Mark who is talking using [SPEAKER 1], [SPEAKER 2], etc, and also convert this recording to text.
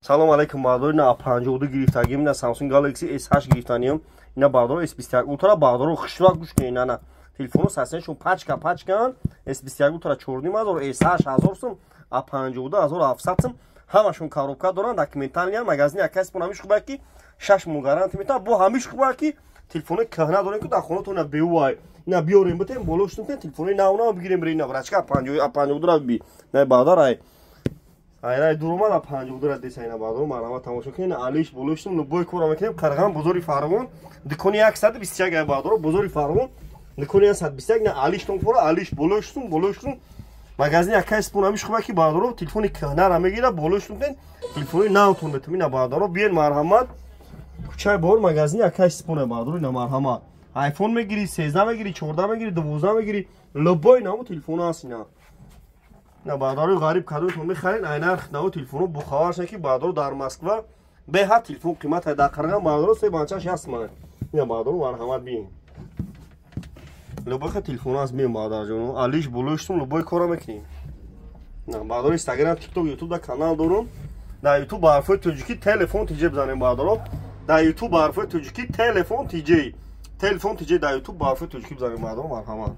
[SPEAKER 1] Салом алейкум, бардор. Ина А52 гирифтагим, ина Samsung Galaxy S8 гирифтаниям. Ина, бардор, S21 Ultra, бардор, хушрак гӯш кунед. Ина телефоно сасеншон пачка пачкан. S21 Ultra 4500, S8 1000 сум, А52 1700 сум. Ҳамашон коробка доранд, документальный. Магазини акаспон ҳамиш хуба, ки 6 моҳ гарантия метавад. Бо ҳамиш хуба, ки телефонои кӯҳна дорем, ки дар хонатон ина беувай. Ина биёрем, битем, болоштун телефонои нав нав бигирем. Ина врачка А52 би. На, бардар, ай айрай дуромад А52 деса. Ина, бардор, марҳамат, тамошо кунед. Алиш болоштун, любой кора мекунем. Қарған, бозори Фарғон, дукони 121. Ай, бардор, бозори Фарғон, дукони 121. На, алиштон фора, алиш болоштун, болоштун. Магазини акай спон ҳамиш хуба, ки, бардоро, телефони кӯҳнара мегира, болоштун, телефони навтон метум. Ина, бардоро, биен, марҳамат, кӯчаи бор, магазини акай споне, бардоро. Ина, марҳамат, айфон мегири, 13 мегири, 14 мегири, 12 мегири, любой наву телефон аст. Ина, на, бардори ғариб, кадомтон мехаред, ай нарх наву телефоно бохабар шед, ки, бардоро, дар Москва беҳад телефон қимат, дар Қарған, бардоро, се банча 60 ман. Ина, бардоро, марҳамат, биен, любой телефон аст. Биен, бардарҷоно, алиш болоштум, любой кора мекунем. На, бардоро, Инстаграм, Тикток, Ютуб да канал дорум. Дар Ютуб ба ҳарфои тоҷикӣ «Телефон Тиҷ» бизанем, бардоро. Дар Ютуб ба ҳарфои тоҷикӣ «Телефон Тиҷ», «Телефон Тиҷ» дар Ютуб ба ҳарфои тоҷикӣ бизанем, бардоро, марҳамат.